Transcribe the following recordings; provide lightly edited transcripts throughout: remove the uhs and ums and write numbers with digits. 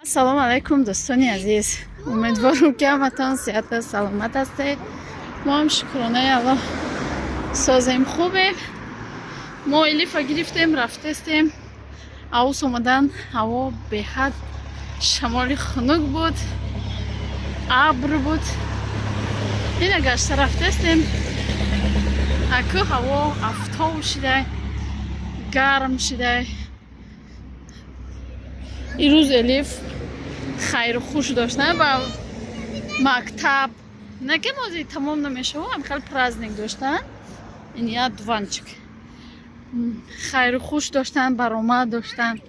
Ассалому алайкум, дӯстони азиз. Умедворам, ки ҳаматон сиҳату саломат ҳастед. Мо ҳам, шукронаи Аллоҳ, созем, хубем. Мо Элифа гирифтем, рафтестем. Авус омадан ҳаво беҳад шамоли хунук буд, абр буд. Ина гашта рафтестем. Аку ҳаво афтоб шидай, гарм шидай. Ирӯз Элиф хайру хуш дошт, на ба мактаб, на ки мози тамом намешавам, хеле праздник доштан. Ин як дуванчик. Хайру хуш доштан, баромад доштан.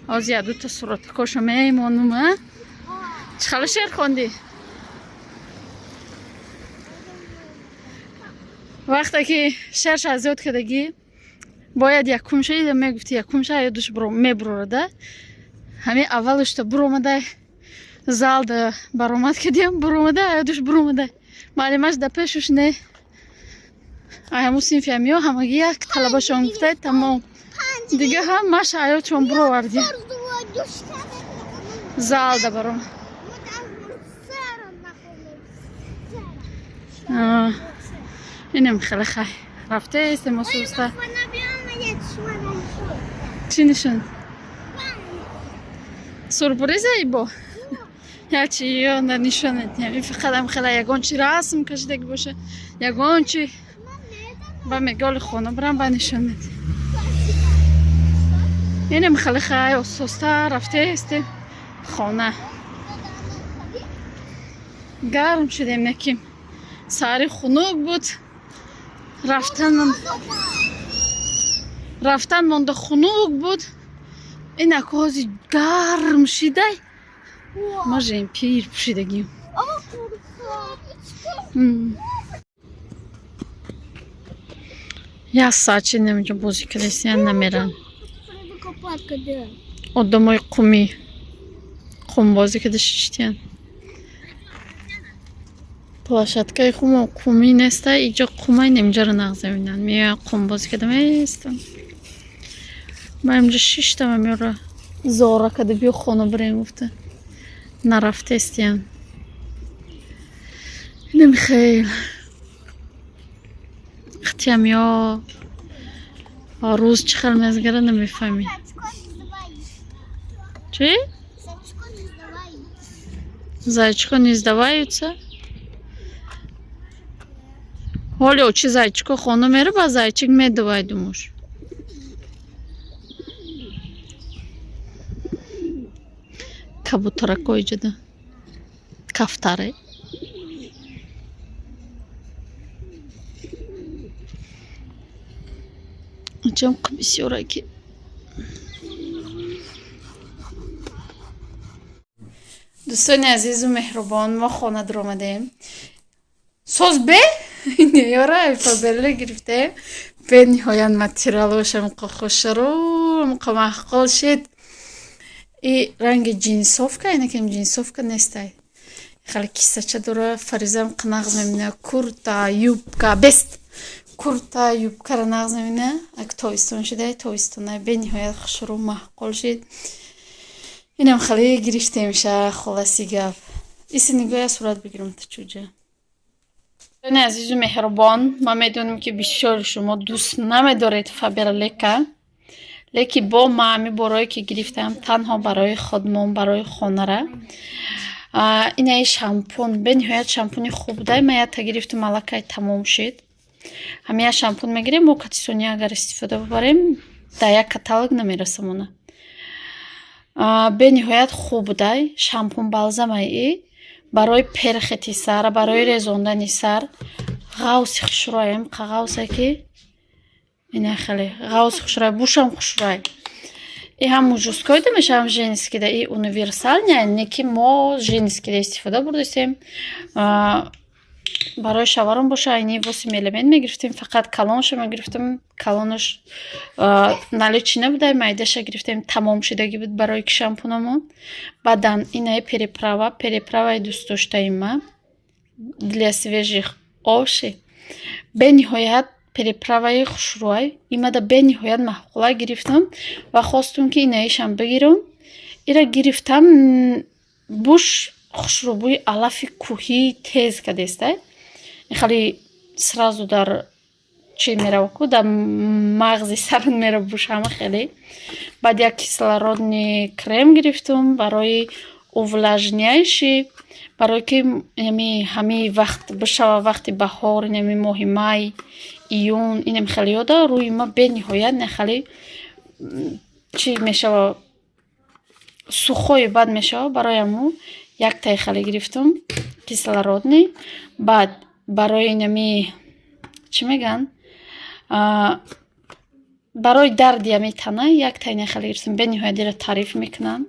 Ҳозир як дута суратакошо мемонум. А чӣ хела шеър хондӣ? Вақте ки шеърша аз ёд кардагӣ, бояд якумша мегуфти, якумша ёдуш мебурорада. Ҳамин аввалушта буромада, залда баромад кардиам, буромада, ёдуш буромада. Муаллимаш да пешуш не. Ҳамун синфи ҳамиё ҳамагӣ як талабашон гуфтай, тамом. Дига ҳамаш аёдшон буровардем. Залда баромад. Инем хеле хай. Рафтаестем осуста. Чӣ нишон? Сюрприза ибо? Як чи ё на нишонет. И фақат ам хела ягон чи расм кашидаги боша. Ягон чи ба меголи хона бирам, ба нишонет. Инем хеле хай ососта рафтаестем хона. Гарм шудем неким. Саҳари хунук буд. Рафтан монда хунук буд. Инак ҳози гарм шидай. Можем пир пӯшидагим. Як соат чи намеҷо бозӣ кардастиян, намеран. Одамои қумӣ қумбозӣ карда шиштиян. Площадкаи хумо қумӣ неста, иҷо қумай немҷаро нағз мебинанд. Меоянд, қумбозӣ карда меистанд. Ман инҷо шиштам, амёра зора карда, биё хона бирем гуфта. Нарафтестиян. Инам хел. Хатиам ё рӯз чӣ хел мезгара, намефаҳмӣ. Чӣ? Зайчико не сдаваются? Ҳоле очи зайчико хона мера, ба зайчик медувай думуш. Кабутарако иҷода. Кафтаре. Ҷам бисёра ки. Дӯстони азизу меҳрубон, мо хона дуромадем. Соз бе? Ёра Фаберлик гирифтем. Бениҳоят материалошам хушрӯ, маъқул шид. И ранги джинсовка, инакам джинсовка нестай. Хеле кисача дора, Фаризам нағз мебина, курта, юбка, бест. Курта, юбкара нағз мебина. Ак тобистон шидай, тобистонай бениҳоят хушрӯ, маъқул шид. Инам хеле гирифтемша, хулоси гап. Иси нигоҳ, я сурат бигирам та чуҷа. Дӯстони азизу меҳрубон, ман медонам, ки бисёри шумо дӯст намедоред Фаберлика, леки бо ма ҳами борое ки гирифтам, танҳо барои худмон, барои хонара. Инаи шампун бениҳоят шампуни хуб будай. Ман якта гирифтам, аллакай тамом шид. Ҳами як шампун мегирем, мо катисония агар истифода бубарем, дар як каталог намерасамона. Бениҳоят хуб будай шампун балзамай и барои перхоти сар, барои резондани сар. Ғавси хушрӯям, ғавсе ки ина хеле ғавси хушрӯй, бушам хушрӯй. И ҳам мужской да мешава, ҳам женский да, и универсальный, не ки мо женский да истифода бурдастем. Барои шаварон боша, айни восемь элемент мегирифтем, фақат калонашо мегирифтем, калонаш наличии набудай, майдаша гирифтем, тамом шудагӣ буд барои ки шампунамон. Баъдан инаи переправа, переправаи дӯстдоштаи ма для свежих овощи. Бениҳоят переправаи хушрӯай, имада бениҳоят маъқула гирифтам ва хостум, ки инаишам бигирам. Ира гирифтам, буш хушрӯбӯи алафи кӯҳӣ тез кадестай. Хеле сразу дар чӣ мерава ку, дар мағзи сарат мера буш ҳама хеле. Баъд як кислородный крем гирифтум барои увлажняющий, барое ки ами ҳамаи вақт бишава, вақти баҳор, инами моҳи май, июн, инам хеле ёда рӯи ма бениҳоят нехеле чӣ мешава, сухою бад мешава. Барои ҳамун яктаи хеле гирифтум, кислородный. Баъд барои инами, чӣ мегӯянд, барои дарди ҳами тана яктаи нехеле гирифтум. Бениҳоят ира таъриф мекунанд,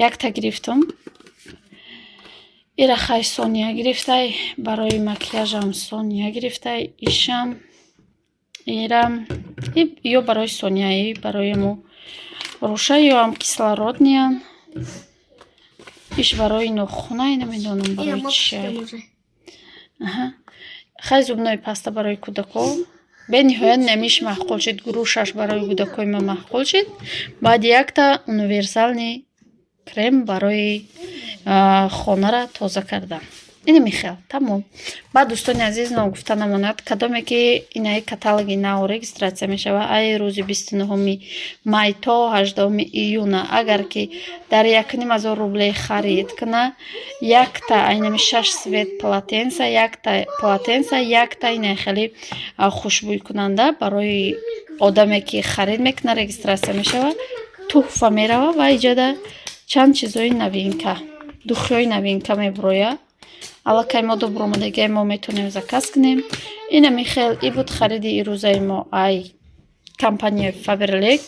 якта гирифтум. Ира хай Сония гирифтай, барои макияжам Сония гирифтай. Ишам, ирам ё барои Сонияи, барои мо руша, ё ҳам кислородный ян. Иш барои нохунай, намедонам барои чия. Хай, зубной паста барои кӯдако бениҳоят намиш маъқул шуд, грушаш барои кӯдакои ман маъқул шуд. Баъд якта универсальный крем барои хонара тоза кардан. Инами хел, тамом. Баъд, дӯстони азиз, ногуфта намонад, кадоме ки инаи каталоги нав регистрация мешава, ай рӯзи 29-уми май то 18-уми июна, агар ки дар 1500 рублей харид куна, якта айнами шаш цвет полотенца, якта полотенца, якта инаи хеле хушбӯйкунанда барои одаме ки харид мекуна, регистрация мешава, тӯҳфа мерава. Ва иҷода чанд чизои новинка, духиҳои новинка мебурояд. Аллакай мо добуромадагиай, мо метавонем заказ кунем. Инами хел и буд хариди ирӯзаи мо ай компанияи Фаберлик.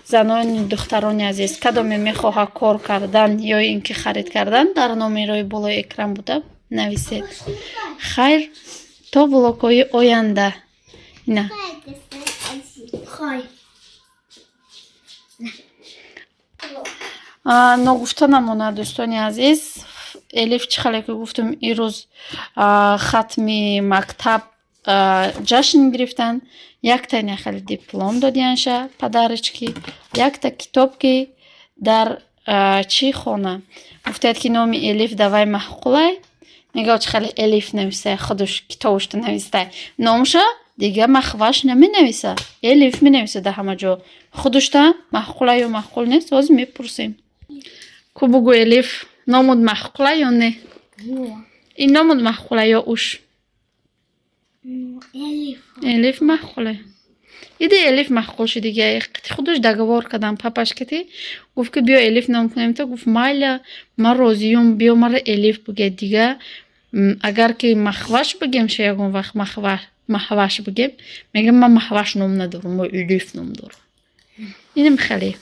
Занони, духтарони азиз, кадоме мехоҳад кор кардан ё ин ки харид кардан, дар номерои болои экран буда нависед. Хайр, то влогҳои оянда. Ина. Хой. Ногуфта намонад, дӯстони азиз, Элиф, чӣ хеле ки гуфтум, ирӯз хатми мактаб ҷашн гирифтанд. Якта ина хеле диплом додиянша, подарочки, якта китоб, ки дар чӣ хона. Гуфтаяд, ки номи Элиф давай маъқулай. Нигоҳ, чӣ хеле Элиф нависай, худуш китобушта навистай номша, дига Махваш наменависа, Элиф менависа дар ҳама ҷо. Худушта маъқулай ё маъқул нест, ҳозир мепурсем. Ку бугӯ, Элиф, номуд маъқула ё не? Ин номуд маъқула ё уш? Элиф. Элиф маъқуле. Иди, Элиф маъқул шуд. Дига худуш договор кардам папаш кати, гуфт, ки биё, Элиф ном кунем. То гуфт: «Майла, ман розиюм, биё, мара Элиф буге». Дига агар ки Махваш бигем, ша ягон вақт Маҳваш бигем, мегам: «Ман Маҳваш ном надорам, мо Элиф ном дорам». Инам хеле.